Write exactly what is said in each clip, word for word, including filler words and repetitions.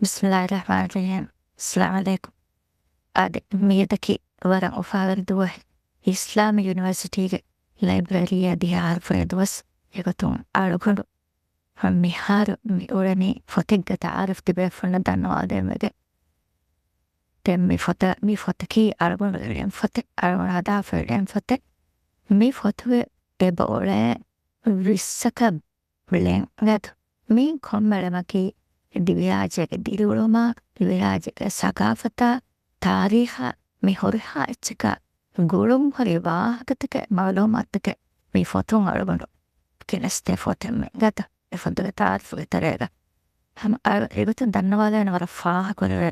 ބިސްމިﷲިއްރަޙްމާނިއްރަޙީމް. އައްސަލާމު ޢަލައިކުމް. އާދެ، މިއަދަކީ ވަރަށް އުފާވެރި ދުވަހެއް. އިސްލާމީ ޔުނިވަރސިޓީގެ ލައިބްރަރީއާ ދިހަ އަހަރު ފުރޭ ދުވަސް އެގޮތުން އަޅުގަނޑު މިހާރު މި އުޅެނީ ފޮތެއްގެ ތަޢާރަފް ތިބޭފުޅުންނަށް ދަންނަވާލެވުމުގެ. ދެން މި ފޮތަ-، މި ފޮތަކީ އަޅުގަނޑު އެޅެން ފޮތެއް، އަޅުގަނޑު ހަދާފަ އެޅެން ފޮތެއް. މި ފޮތުގެ އެބަ އުޅޭ ވިއްސަކަށް ޅެން ގަދަ. މި ކޮންމެ ޅެމަކީ ދިވެހިރާއްޖޭގެ ދިރިއުޅުމާ، ދިވެހިރާއްޖޭގެ ސަގާފަތާ، ތާރީޚާ، މި ހުރިހާ އެއްޗަކާ ގުޅުންހުރި ވާހަކަތަކެއް، މަޢުލޫމާތުތަކެއް މި ފޮތުން އަޅުގަނޑު ގެނެސްދޭ ފޮތެއް މި ގަދަ. އެ ފޮތުގެ ތަޢާރަފުގެ ތެރޭގަ ހަމަ އަޅު އެގޮތުން ދަންނަވާލެވޭނެ ވަރަށް ފާހަގަކޮށްލެވޭ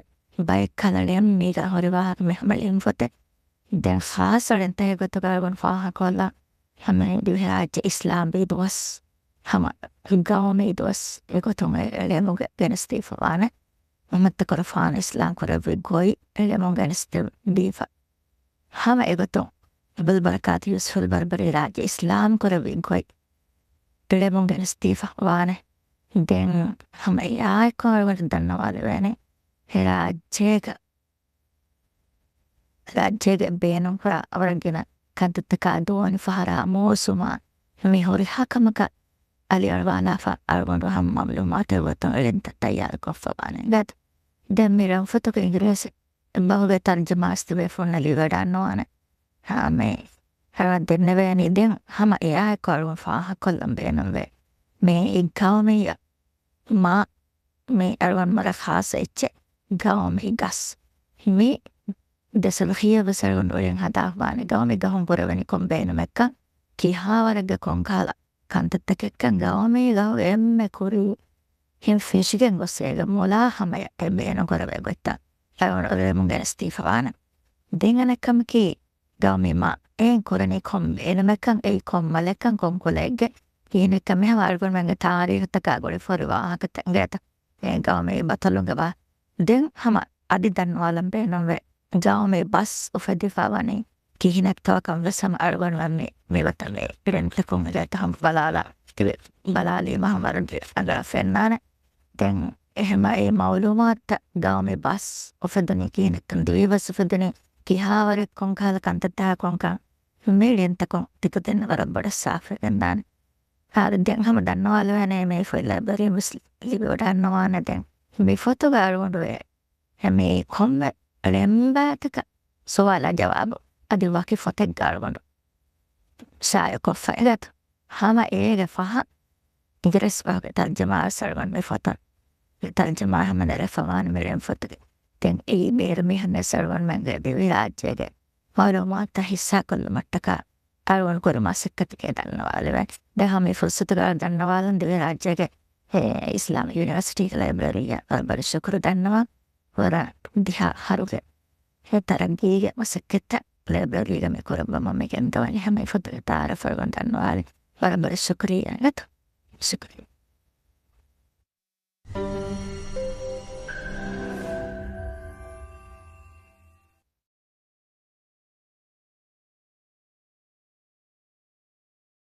ބައެއްކަލަ ޅެން މީގަ ހުރި ވާހަކަ މި ހަމަ ޅެން ފޮތެއް. ދެން ޚާއްޞަ ޅެންތަކެއް ގޮތުގަ އަޅުގަނޑު ފާހަގަކޮށްލާ ހަމަ ދިވެހިރާއްޖެ އިސްލާމީ ދުވަސް، ހަމަ ގައުމީ ދުވަސް އެގޮތުން އެ ޅެމުގެ ގެނެސްދީފަ ވާނެ. މުޙައްމަދު ތަކުރުފާނު އިސްލާމް ކުރެއްވި ގޮތް އެޅެމުން ގެނެސްދީފަ. ހަމަ އެގޮތުން އަބުލް ބަރަކާތު ޔޫސުފުލް ބަރްބަރީ ރާއްޖެ އިސްލާމް ކުރެއްވި ގޮތް އެޅެމުން ގެނެސްދީފަ ވާނެ. ދެން ހަމަ އެއާއެކު އަޅުގަނޑު ދަންނަވާލެވޭނެ އެ ރާއްޖޭގަ، ރާއްޖޭގެ ބޭނުންކުރާ ވަރަށް ގިނަ ކަންތައްތަކާ ދުވަނި ފަހަރާ މޫސުމާ މި ހުރިހާ ކަމަކަށް އަލިއަޅުވާލާފަ އަޅުގަނޑު ހަމަ މަޢުލޫމާތު ގޮތުން އެޅެންތައް ތައްޔާރުކޮށްފަ ވާނެ. ގަދަ. ދެން މި ރަންފޮތުގެ އިނގިރޭސި ބަހުގެ ތަރްޖަމާ ވެސް ތިބޭފުޅުންނަށް ލިބިވަޑައިގަންނަވާނެ. ހަމަ އެ އަޅުގަނޑު ދެންނެވޭނީ ދެން ހަމަ އެއާއެކު އަޅުގަނޑު ފާހަގަކޮށްލަން ބޭނުންވޭ. މި ގައުމީ މާ، މި އަޅުގަނޑު ވަރަށް ޚާއްޞަ އެއްޗެއް ގައުމީ ގަސް. މި ދެ ސުލުހިއެއް ވެސް އަޅުގަނޑު އުޅެން ހަދާފަވާނެ. ގައުމީ ގަހުން ކުރެވެނީ ކޮން ބޭނުމެއްކަން، ކިހާވަރެއްގެ ކޮންކަހަލަ ކަންތައްތަކެއްކަން ގައުމީ ގަހުގެ އެންމެ ކުރީ ހިން ފެށިގެން ގޮސް އޭގެ މުލާ ހަމަޔަށް އެ ބޭނުން ކުރެވޭ ގޮތްތައް އަޅުގަނޑު އުޅެމުން ގެނެސްދީފަ ވާނެ. ދެން އަނެއްކަމަކީ، ގައުމީ މާ އެއިން ކުރަނީ ކޮން ބޭނުމެއްކަން، އެއީ ކޮން މަލެއްކަން، ކޮން ކުލައެއްގެ ކިހިނެއްކަން، މިހާ އަޅުގަނޑުމެންގެ ތާރީޚުތަކާ ގުޅިފަ ހުރި ވާހަކަތައް އިނގޭތަ؟ އެ ގައުމީ ބަތަލުންގެ ވާ. ދެން ހަމަ އަދި ދަންނަވާލަން ބޭނުންވޭ، ގައުމީ ބަސް އުފެދިފަ ވަނީ ކިހިނެއްތޯކަން ވެސް ހަމަ އަޅުގަނޑުމެން މި، މި ވަތަން މި ޕްރިންޓަކުން އިނގޭތަ ހަމަ ބަލާލާ، ބަލާލީމަ ހަމަ ވަރަށް އަނގަ ފެންނާނެ. ދެން އެހެމަ އެ މަޢުލޫމާތުތައް ގައުމީ ބަސް އުފެދުނީ ކިހިނެއްކަން، ދިވެހި ބަސް އުފެދުނީ ކިހާވަރެއް ކޮންކަހަލަ ކަންތައްތަކާ ކޮންކަން މި ޅެންތަކުން ތިކުދިންނަށް ވަރަށް ބޮޑަށް ސާފުވެގެންދާނެ. އާދެ، ދެން ހަމަ ދަންނަވާލެވޭނެ މި ފޮތް ލައިބްރަރީން ވެސް ލިބިވަޑައިގަންނަވާނެ. ދެން މި ފޮތުގަ އަޅުގަނޑު އެ މި ކޮންމެ ޅެންބާތަކަށް ސުވާލާ ޖަވާބު އަދި ވަކި ފޮތެއްގަ އަޅުގަނޑު ޝާއިޢުކޮށްފަ އިނގޭތަ؟ ހަމަ އޭގެ ފަހަށް އިނގިރޭސި ބަހުގެ ތަރްޖަމާ ވެސް އަޅުގަނޑު މި ފޮތަށް، މި ތަރްޖަމާ ހަމަ ނެރެފަ ވާނެ މި ޅެން ފޮތުގެ. ދެން އެއީ ބޭރު މީހުން ވެސް އަޅުގަނޑުމެންގެ ދިވެހިރާއްޖޭގެ މަޢުލޫމާތުތައް ހިއްސާކޮށްލުމަށްޓަކާ އަޅުގަނޑު ކުރި މަސައްކަތެކޭ ދަންނަވާލެވޭ. ދެން ހަމަ މި ފުރުސަތުގަ ދަންނަވާލަން ދިވެހިރާއްޖޭގެ އެ އިސްލާމީ ޔުނިވަރސިޓީގެ ލައިބްރަރީއަށް ވަރަށް ބޮޑަށް ޝުކުރު ދަންނަވަން. ވަރަށް ދިހަ އަހަރުގެ އެ ތަރައްގީގެ މަސައްކަތްތައް ލައިބްރަރީގަ މި ކުރައްވަމުން މި ގެންދަވަނީ. ހަމަ މި ފޮތުގެ ތަޢާރަފް އަޅުގަނޑު ދަންނަވާލި. ވަރަށް ބޮޑަށް ޝުކުރިއްޔާ އިނގޭތަ. ޝުކުރިއްޔާ.